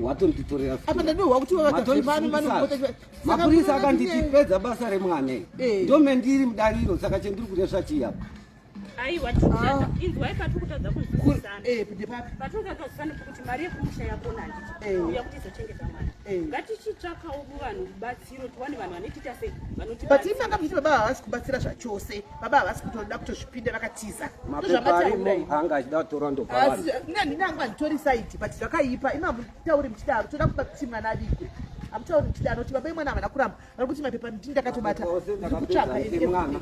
watonditorera. Apa ndanohwa kuti Mapurisa akanditi pedza basa remwana iyi. Ndome ndiri mudariro, saka chendiri kuresva chii apa? Aiwa, inzwai, patiri kutadza kunzwisisana, Ndepapi? patiri kutadza kunzwisisana kuti mari yekumusha yakona, handiti uya kuti izochengeta mwana. Ngatichitsvakawo muvanhu rubatsiro, tiwane vanhu vanotiita sei, But vanotibatsira. imanga muchiti baba havasi kubatsira zvachose, baba havasi kutoda kutozvipinda, vakatiza. Mapepa arimo, anga achida kutora, ndopa vanhu. Nangu handitori side, but zvakaipa. Ima hamutauri muchidaro. Toda kuti mwana avigwe, hamutauri muchidaro kuti baba imwana havana kuramba, vari kuti mapepa ndini ndakatobata. Mapepa ose Ndiri kutsvaga. ndakapedza mwana,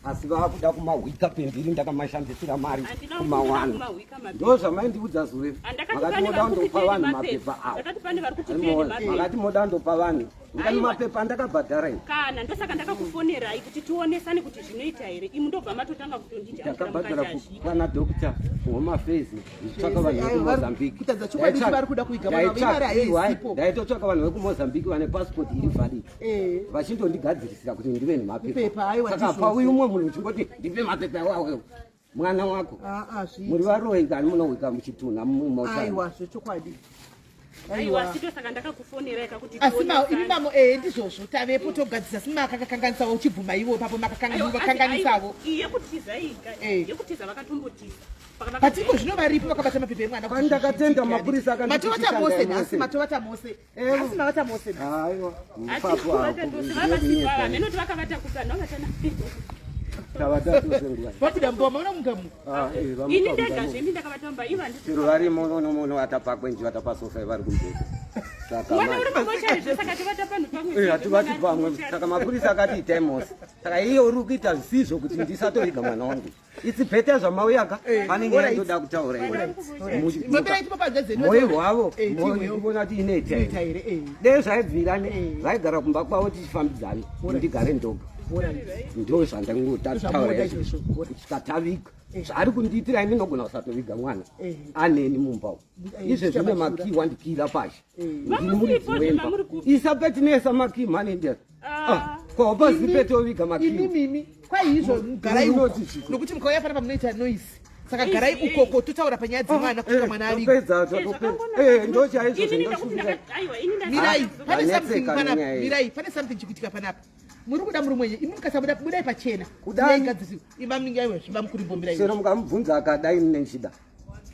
asi vakuda kumahwika pendiri ndakamashandisira mari Handina kumawana. kumahwika mapepa. Ndo zvamaindiudza zure. Handakati Makati pane moda vari ndopa kutipeni vanhu mapepa. mapepa avo. Ndakati pane vari kutipeni mapepa. Makati moda ndopa vanhu, ndikati Aiwa. mapepa ndakabhadhara ini. Kana ndosaka ndakakufonerai kuti tionesane kuti zvinoita here. Imi ndobva matotanga kutonditi Ndakabhadhara kwana doctor, kuHome Affairs, ndichitsvaka vanhu Aiwa, vekuMozambique. kutadza chokwadi kuti vari kuda kuiga mwana wavo, imari haisipo. Ndaitotsvaka vanhu vekuMozambique vane passport iri valid, vachintondigadzirisira kuti ndive Mapepa, nemapepa. aiwa, Saka ndizvozvo. pauyu umwe munhu uchingoti ndipe mapepa iwawewo, mwana wako. Ah, ah, Muri varoyi kani, munowika muchitunha mumochari. Aiwa, zvechokwadi. Aiwa, sitosaka ndakakufonerai kakuti Asi imi tionesane. mamo, ndizvozvo, tavepo togadzisa. Si makakakanganisawo, uchibvuma ivo ipapo makakakanganisavo. Iyi yekutiza iga, yekutiza vakatombotiza. But iko zvino varipo vakabata mapepa emwana. Kwani ndakatenda mapurisa akanditi Matovata mose chishandai nhasi. mose. Matovata mose nhasi, mavata mose nhasi. Aiwa, mupapo apo. Menoti vakavata kupa novatana. Tavata tose nguva. Vabuda mumba, maona mungamu. Ah, vamuka Ini mumba ndega mo. zvemi ndakavata mumba, ivo handisi. Chero varimo unono vatapakwenji, vatapasofa, vari kumberi. Saka Mwana uri mumocharizve, saka tivata panhu pamwe. Hativati pamwe. Saka mapurisa akati itai mose, saka iye uri kuita zvisizvo kuti ndisatoviga mwana wangu. It's better zvamauyaka, pane nyaya ndoda kutaura iwe. Imbomirai tipo panzve dzenu. Moyo rwavo Tiwewo. ivona kuti inoita Inoita here? here? Dei zvaibvira vaigara kumba kwavo tichifambidzana, ndigare ndoga, ndo zvandangotaura. Zvamunoda izvozvo. Kusvika taviga, zvaari kundiitira ini, ndinogona kusatoviga mwana aneni mumba umu. Izvezvi Zvichava makii wandikira pashi, ndini Mamusipo muridzi zve wemba. mamuri kupi? Isa petinesa makii mhani, ndiya kwaupa zipete oviga makii. Imi mimi kwaizvo garai uko. Munoti chiko? Nokuti mukauya panapa munoita noise, saka garai ukoko, totaura panyaya dzemwana kusvika mwana avigwa. Topedza, topedza. Ndo chaizvo zvindoshuka. Aiwa, ini Mirai, pane Vanetseka something panapa. nenyaya iyi. Mirai, pane something chikuitika panapa. Muri kuda murume wenyu, imi mukasabuda, budai pachena. Kudai. Igadzirisiwa imba munenge. Aiwa, zvimba mukuri, mbomirai. Chero mukamubvunza akadai nenchida.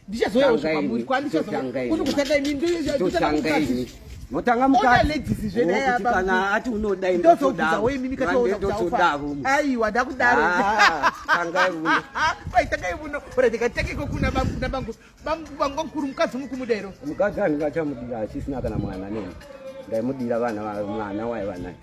Ndichazoyawo Tanga zvekwamuri ini, kwandichazokuti totanga ini. kutanga imi. Totanga ini, motanga. Ona ladies zve dai Kuti apa kana ati unodai, ndozobvunzawo imi mikatoona kuti aufa. ndotodavo. Aiwa, ndakudaro. Tangai uno. Kwai tangai uno. Ora ndikatangeko kuna kuna bangu bangu mukuru, mukadzi mukumudairo. Mukadzi handingachamudira, achisina kana mwana neni. Ndaimudira vana mwana waiva naye.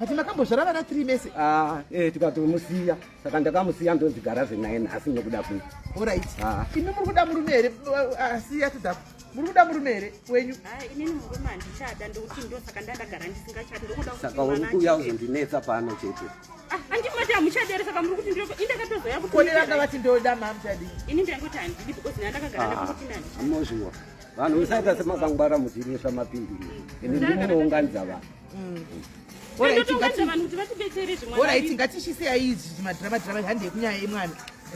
But makambozvara vana 3 mese. Ah, tikatomusiya, saka ndakamusiya, ndonzigara zvenaye nhasi nokuda kwei. Alright. Ah. Imi muri kuda murume here? Asi yatidhako, muri kuda murume here wenyu? Inini murume handichada, ndokuti ndosaka ndandagara ndisingachadi, ndokuda kuti Saka uri mwana kuuya achete. kuzondinetsa pano chete. Ah, handimati hamuchadere, saka muri kuti indakatozoya kuti Kone vanga vati ndoda mamuchadi. Ini ndaingoti handidi because ndandakagara ndakangoti nani. Amozviwa, vanhu musaita semakangwara muchiresva mapindiro, ende ndimunounganidza vanhu. Ndotounganidza vanhu kuti vatibetsere zvimwana. Alright, ngatichisiyai izvi madhirama dhirama, handei kunyaya yemwana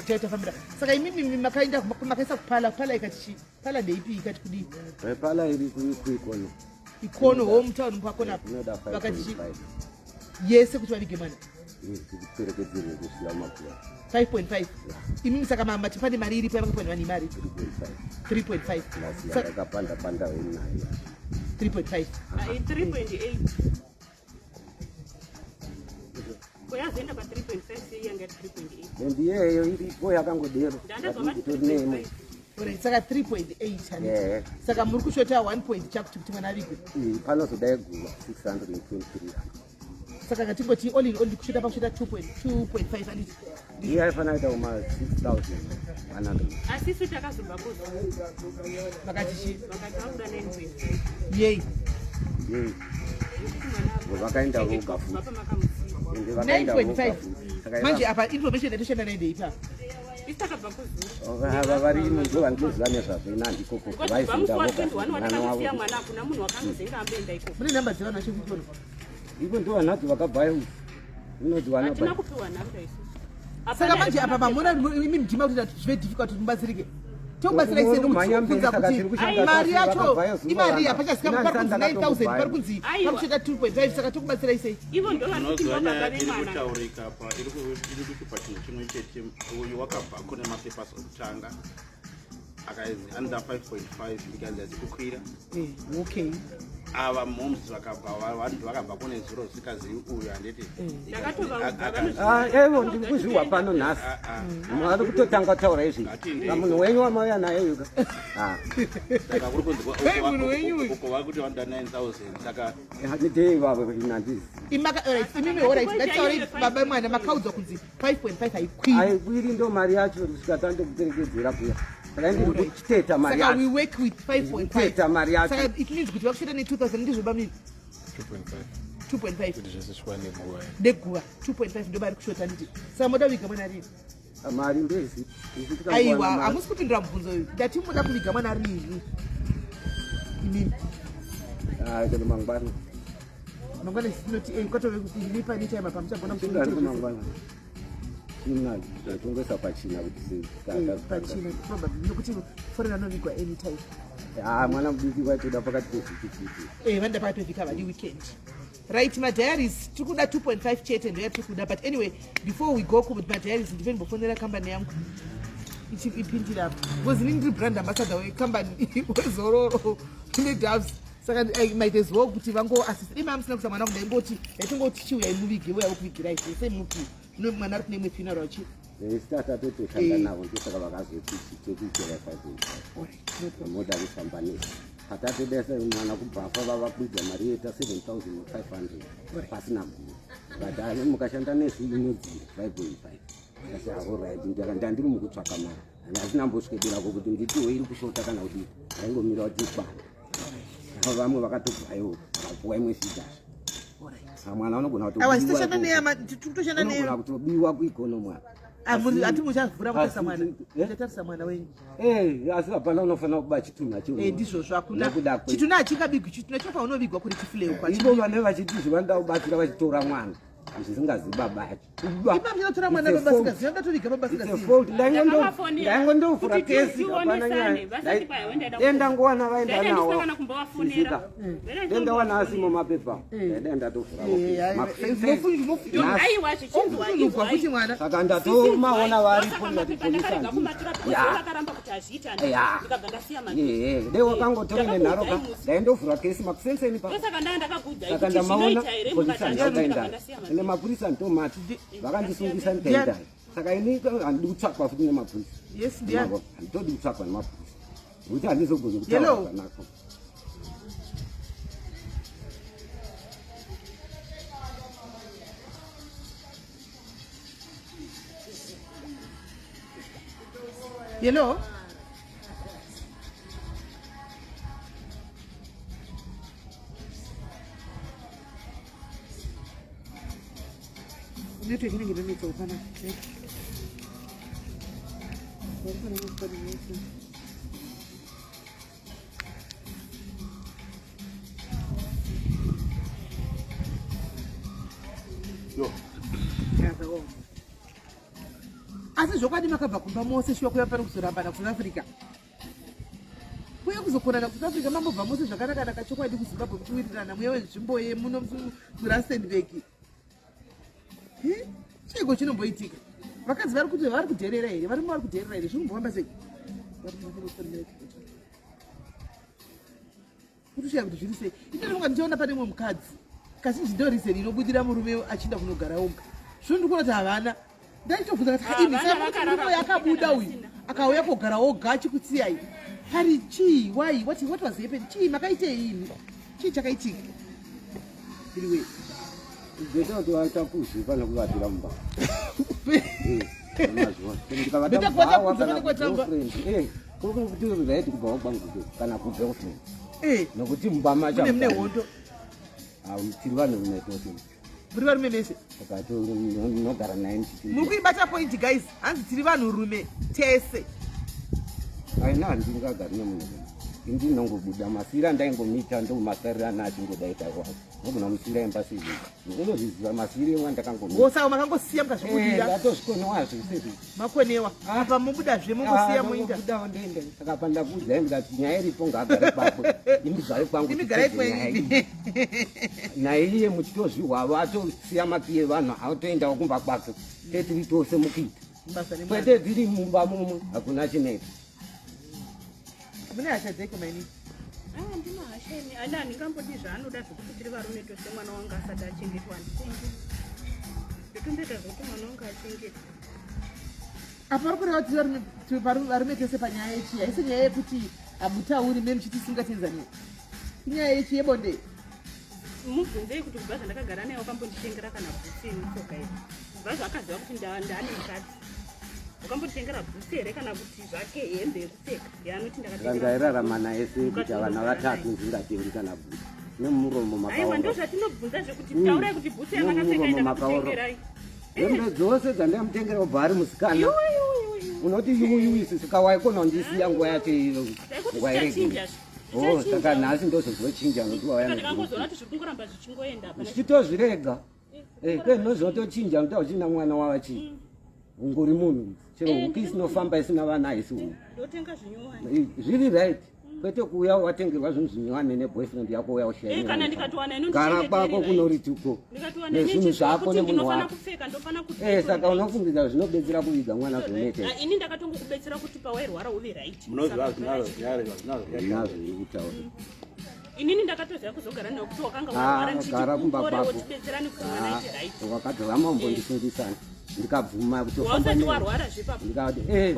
taitafambira. Saka imimi makaenda, makaisa kupala, pala ikati chi? Pala ndeipi? Ikati kudii? Pala iri kuikono. Ikono hometown kwakona. Inoda Vakati chi? 5.5. Yese kuti vavige mwana? Kuperekedzerwe kusvika makuva. 5.5. Imimi saka mati pane mari iripo yavakapiwa nevanhu, imari 3.5. 3.5. Plus yandakapanda panda wenayo. 3.5. 3.8. Ko yazoenda pa 3.5 sei yanga iri 3.8? And iyeyo iripo yakangodero. Ndandabva vati Tori neimwe. 3.5. Alright, saka 3.8 handiti. Eh. Saka muri kushota 1 point chakuti kuti mwana avigwe. Eh, Panozodai guva 623 rand. Saka ngatingoti all in all ndikushota pakushota 2.5 handiti. Iye aifanira kuita kuma 6100. Asi isu takazobva kuzo Vakati chii? vakati vakuda 9.5. Yei. Yei. Yekuti mwana Ngo vakaenda voga kubva futi. pamakamusiya. Ende vakaenda voga 9.5. futi. Saka Manje iva- apa information yatoshanda nayo ndeipa. Isu takabva kuzuru. Ava varimo ndo vandinoziva nezvazvo ina handikoko Because kubva musi vaizoenda wa voga 21 futi mwana watakamusiya wavo. mwana hakuna munhu wakangozenga amboenda ikoko. Mune namba dzevanhu vacho kuikona. Ivo ndo vanhadzo vakabvayo unodziwana Hatina kupiwa nhamba isusu. Saka Hapana manje apa hapana mamona imi mdima kuti zvive difficult kuti mubatsirike. Tokubatsirai sei Mhanya mberi, nokubvunza saka tiri kuti kushanda mari tose, yacho vakabvayo zuva imari vana. hapachasika Ina pari kunzi ndisati 9000 pari kunzi Aiwa. pari kushota 2.5 saka tokubatsirai sei. Ivo ndo vari kuti Unoziva ndo nyaya baba iri vemwana. kutaurika apa iri kushupa chinhu chimwe chete uyu wakabva kune mapepers okutanga akazi anoda 5.5 ikanzi achikukwira Eh, okay. ava moms vakabva vanhu vakabva kune zuro zvisikazivi uyu handiti Ndakatovaudza Ah, evo ndiri kuzviwa pano nhasi. Mwari kutotanga kutaura izvi. Ngatinde. Pamunhu wenyu wamauya naye uyu ka. Ah, saka kuri kunzi Hey, munhu wenyu uyu. uko vakuti vanoda 9000 saka ndei ivavo ini handizi. Imaka alright, imimi alright, ngatitaurei baba mwana makaudzwa kunzi 5.5 haikwiri. Haikwiri ndo mari yacho kusvika tandokuperekedzera kuya. Saka ndiri kuchiteta mari Saka we yacho. work with 5.5. Kuteta mari yacho. Saka it means kuti vakushota ne 2000 ndizvo bamini 2.5 2.5 kuti zvese zviwane guva. neguva 2.5 ndo vari kushota nditi. Saka moda kuviga mwana rini? Mari ndoizi. Isu tikangowana Aiwa, mari. hamusi kupindura mubvunzo uyu. Ndati moda kuviga mwana rini? Imimi. Ah, chero mangwana. Mangwana tinoti eh kwatove kuti pane time apa muchagona kuti Chingari kumangwana. China ndatongoisa pachina kuti Eh, pachina probably nokuti foreign anovigwa anytime. Ah, mwana mudiki waitoda pakati pevhiki chete. Eh, vanoda pakati pevhiki havadi weekend. Right, madiaries tiri kuda 2.5 chete ndo yatiri kuda but anyway before we go kumadiaries ndive ndimbofonera kambani yangu ipindira apa because inini ndiri brand ambassador wekambani wezororo nedoves saka I might as well kuti vangoasista imi amusina kuisa mwana wangu ndaingoti ndaitingoti chiuyai muvige uya vokuvigirai zvese mupi no mwana ari kune imwe funeral chi Isu tatatotoshanda Eh. navo ndosaka vakazoti tekuitira 5.5. Alright, no problem. Moda kufamba nesu. Patatodesa mwana kubhafa vavakwidza mari yoita 7500 pasina guru. But ah, mukashanda nesu inodzira 5.5. Ndakati alright ndaka ndandiri mukutsvaka mari. Handisina mboswederako kuti nditiwo iri kushota kana kuti ndaingomira kuti ikwana. Saka vamwe vakatobvayo vakapuwa imwe figure. Alright. Mwana unogona Aiwa, kutobiwa sitoshanda ikoko. neyama tiri kutoshanda Unogona neyo kutobiwa kuikono mwana. Ati muchavhura kutarisa mwana Eh? muchatarisa mwana wenyu Eh, asi hapana unofanira kuba chitunha chimwe. Eh, ndizvozvo hakuna Nekuda kwe- chitunha hachingabigwi chitunha chinofanira unovigwa kuri chifuleu Ivo vane vachiti zvavanoda kubatsira vachitora mwana zvisingazivi baba acho. Kuba. Ipa muchinotora mwana It's a baba fault. singazivi vanoda baba It's a singazivi fault. Ndakavafonera Ndaingondofura kuti kesi hapana tionesane, nyaya. vasati kwaenda Denda ngowana vaenda Ndaenda nawo. ndisina kana kumbovafonera. Sisika. Ndaenda Denda wana ndisina asimo mapepa. Ndaenda ndatofura. Aiwa zvichinzwa ofunugwa futi mwana Saka ndatomaona varipo ndati polisi ndakarega handisi. kumatura because Ya. vakaramba kuti hazviita Ya. ndikabva ndasiya Ehe, dei wakangotora nenharo ka ndaindovhura kesi makusenseni pa. ndosaka ndaa ndakakuudzai Saka kuti ndamaona zvinoita here polisi mukati handikaenda ndikabva ndasiya ende mapurisa ndomati vakandisungisa ndikaenda saka ini handidi kutsvakwa futi nemapurisa Yes, ndiani? handitodi kutsvakwa nemapurisa nokuti handizogoni kutaura Hello. zvakanaka Hello? Network inenge inonetsa kupana. yo Zvakaoma. Asi zvokwadi makabva kumba mose shuwa kuya pano kuzorambana kuSouth Africa. Kuya kuzokonana kuSouth Africa mambobva mose zvakanaka-naka chokwadi kuZimbabwe muchiwirirana muya wenzvimbo yemuno muRustenburg. Chiiko chinomboitika? Vakadzi vari kuti vari kudherera here? Varume vari kudherera here? Zvinombofamba sei? Kutoshaya kuti zviri sei. Ini ndinonga ndichiona pane mumwe mukadzi. Kazhinji ndo reason inobudira murume achienda kunogara oga. Zvino ndikuona kuti havana. Ndaitobvunza kuti ah, imi saka murume yakabuda uyu akauya kogara oga achikutsiyai. Pari chii? Why? What was happening? Chii makaitei imi? Chii chakaitika? Anyway. Beta kuti waita kuzvipa nekuvatira mumba. Beta kuvata kunze pane kwatamba. Eh, kuri kuti right kubva kwangu kana kugirlfriend. Eh. Nokuti mumba macho. Mune hondo. Ah, tiri vanhu rume tose. Muri varume mese. Saka tinogara naye ndichiti. Muri kuibata point guys. Hanzi tiri vanhu rume tese. Aina handingagari nemunhu. Ini ndinongobuda masira andaingomuita ndomasarira ana achingodai dai wako. Ndogona musira imba sei. Unozviziva masira emwa ndakangomuita. Wosawo makangosiya mukazvibudira. Eh, ndatozvikonewa zvese izvi. Makonewa. Ah. Apa mobuda zve mongosiya ah, moita. Mobuda ndoenda. Saka apa ndakuudzai ndikati nyaya iripo ngaagare kwakwe. Imi garai kwangu. Imi garai kwenyu. Naiye muchitozvihwavo atosiya makiyi evanhu atoendawo kumba kwake. Tetiri tose mukuita. Kwete tiri mumba mumwe hakuna chinetso. Mune hasha dzeiko mainini? Ah, ndina hasha ini. Ana handingambodi zvaanoda zvekuti tiri varume tose mwana wangu asati achengetwa handitengi. Ndotomboita zvekuti mwana wangu achengetwe. Apa vari kureva kuti varume tese panyaya yechii? Haisi nyaya yekuti hamutauri me muchiti singatenzani. Inyaya yechii yebonde? Mubvunzei kuti kubva zvandakagara naye wakambonditengera kana bhutsu yemutsoka here? Kubva zvaakaziva kuti ndaane mukadzi. Wakambonditengera bhutsu here kana kuti zvake hembe yekupfeka yaanoti ndakatengera? Ndairarama naye sei kuti vana vatatu ndingatengi kana bhutsu nemuromo makaora. Aiwa ndozvatinobvunza zvekuti taurai kuti bhutsu yamakapfeka ndakakutengerai. Hembe dzose dzandamutengera kubva ari musikana. Unoti yuyu sika waikona kundisiya nguva yacho iyo. Nguva iregere. Oh, saka nhasi ndozvozochinja nokuti wauya ndichitozvirega. Eh, kwe ndozvotochinja nokuti hauchina mwana wava chii. Ungori munhu chero eh, huku isinofamba isina vana haisi huku. Eh, zviri right. Kwete kuuya watengerwa zvinhu zvinyowani neboyfriend yako uya ushaigara kwako kunorituko nezvinhu zvako nemunhu wako eh, saka unofungidza zvinobetsera kuviga mwana zvonete ah, ini ndakatongokubetsera kuti pawairwara uve right munozvinazvo iri kutaura inini ndakatoziva kuzogara newe kuti wakanga ah, warwara gara kumba ndichiti kwako tibetserane kuti mwana aite right ah, wakadzorama umbondisungisana ndikabvuma kutofamba warwara zvepapo eh,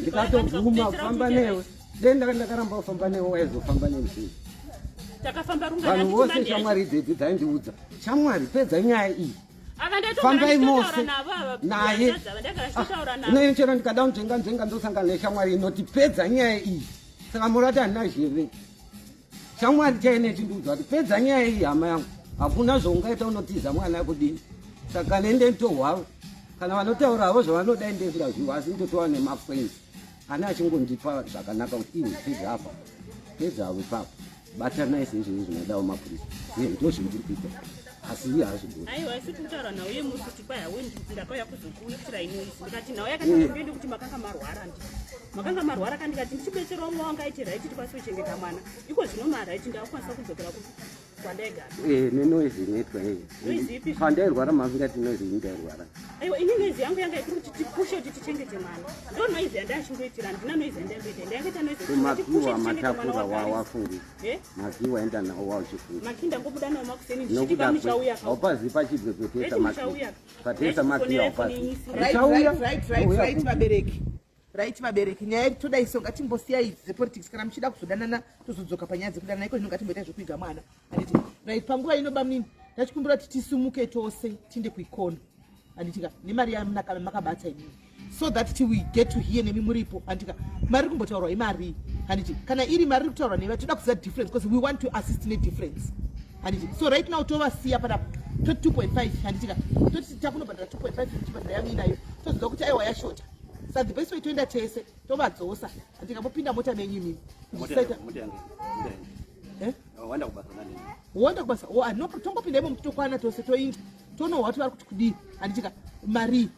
ndikatobvuma kufamba newe Dei ndaka ndakaramba kufamba newe waizofamba neni sei? Takafamba rungana Vanhu vose shamwari idzedzi dzaindiudza. Shamwari pedza nyaya iyi. Fambai mose naye. Ah, chero ndikada kunzvenga nzvenga ndosangana neshamwari inoti pedza nyaya iyi. Saka murati handina zheve. Shamwari chaine ichindiudza kuti pedza nyaya iyi hama yangu. Hakuna zvaungaita unotiza mwana kudini. Saka nende ndotohwavo. Kana vanotaura havo zvavanoda ndezvingazviwa asi ndotova nemafriends. Ana achingondipa zvakanaka kuti iwe pedza apa pedza avo ipapo batanai seizvozvo zvinodawo mapurisa e ndozvindiri kuita asi iye haazvigoni aiwa isu tiri kutaura nhau yemusi kuti kwai hawe ndakauya kuzokuitirai noise ndikati nhau yakatakuende kuti makanga marwara ndi makanga marwara ka ndikati ndichibetserawo mwa wanga aiti right tikwanise kuchengeta mwana iko zvino maraiti ndakukwanisa kudzokera kupi kwandaigara eh nenoise inoitwa iyi pandairwara mavingati noise iyi ndairwara aiwa ini noise yangu yanga ikuri kuti tipushe kuti tichengete mwana ndo noise yandachingoitira handina noise yandaimboita ndaingoita noise makiwa matakura wawafungi eh? makiwa enda nawo wauchifunga maki ndangobuda nawo makuseni ndichiti pamuchauya haupazivi pachibwe petesa maki patesa maki haupazivi right vabereki Right vabereki nyaya yedu toda iso ngatimbosiya idzi dzepolitics kana muchida kuzodanana tozodzoka panyaya dzekudanana iko zvino ngatimboita zvekuiga mwana handiti right panguva ino bamunini ndachikumbira kuti tisumuke tose tiinde kuikono handitika nemari yamakabata inini so that we get to hear nemi muripo handitika mari iri kumbotaurwa imarii handiti kana iri mari iri kutaurwa neva toda kuziva difference because we want to assist nedifference handiti so right now tovasiya panapa toti 2.5 handitika toti takunobhadhara 2.5 tichibhadhara yamuinayo toziva kuti aiwa yashota sa the best way toenda tese tovadzosa ndikambopinda mota menyu imimi eh? wanda kubasa oh, ah, no tongopinda imomo tokwana tose toinda tonohwa kuti vari kuti kudii handitika mari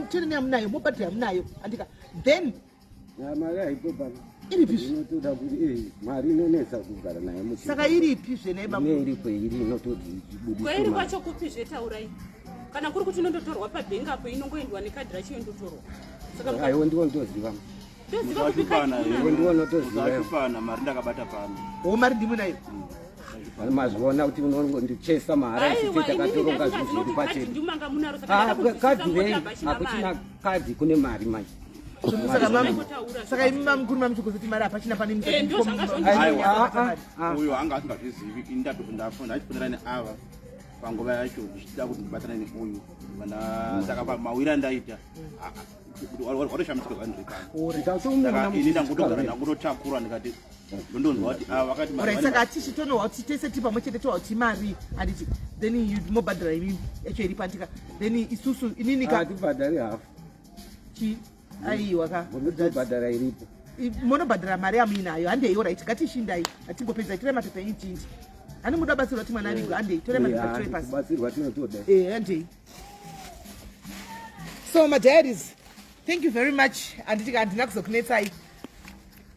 tene yamunayo mobhadhira yamunayo handika then mari haipo pano iripi inotoda kuti eh, mari inonetsa kugara nayo saka iripi zvenai iripo iri inototi kwairi kwacho kupi zvetaurai kana kuri kuti inondotorwa pabhengi apo inongoendwa nekadhi racho yondotorwa saka aiwo ndiwo ndoziva ndoziva kupi kadhi ndiwo ndotoziva mari ndakabata pano o mari ndimwe nayo Mazviona kuti unongondichesa mahara Aiwa, isu inini takatoronga ndasingazivi zvinhu zviri kuti kadhi pachena. ndimanga munaro, saka Ah, ndada kunzwisisa kadhi moti rei? hapachina Hakuchina mari. kadhi, kune mari manje. Saka mami, Kutaura saka imi mamukuru mamuchigozoti mari hapachina pane. Eh, ndo zvanga Aiwa, ah, ah, ah. Uyo anga asingazvizivi. Ini ndachifonera neava panguva yacho ndichida kuti ndibatane neuyu vana. Saka pamawiri andaita watoshamisika zvandiri pano. Ndatomuona Saka ini ndangotogara, muchitsikavhe. ndangototakura, ndikati ndondonzwa kuti ava vakati mari Alright, saka atishi tonohwa kuti tese tiri pamwe chete, tohwa kuti mari, handiti? Then you mobhadhara imimi yacho iri pandika, then isusu inini ka Hatibhadhari hafu. Chi aiwa ka. Munotobhadhara iripo. Munobhadhara mari yamuinayo. Handei, alright, ngatishindai, hatingopedza. Torai mapepa enyu tindi. Hani muda batsirwa kuti mwana avigwe? Handei, torai mapepa, torai pasi. Kubatsirwa tinotoda. Eh, handei. So madiaries, thank you very much. Handiti handina kuzokunetsai.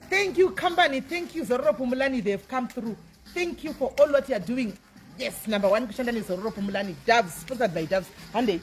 Thank you, company. Thank you, Zororo Pumulani. They've come through. Thank you for all what you are doing. Yes, number one, kushanda neZororo Pumulani. Doves, sponsored by Doves. Handei.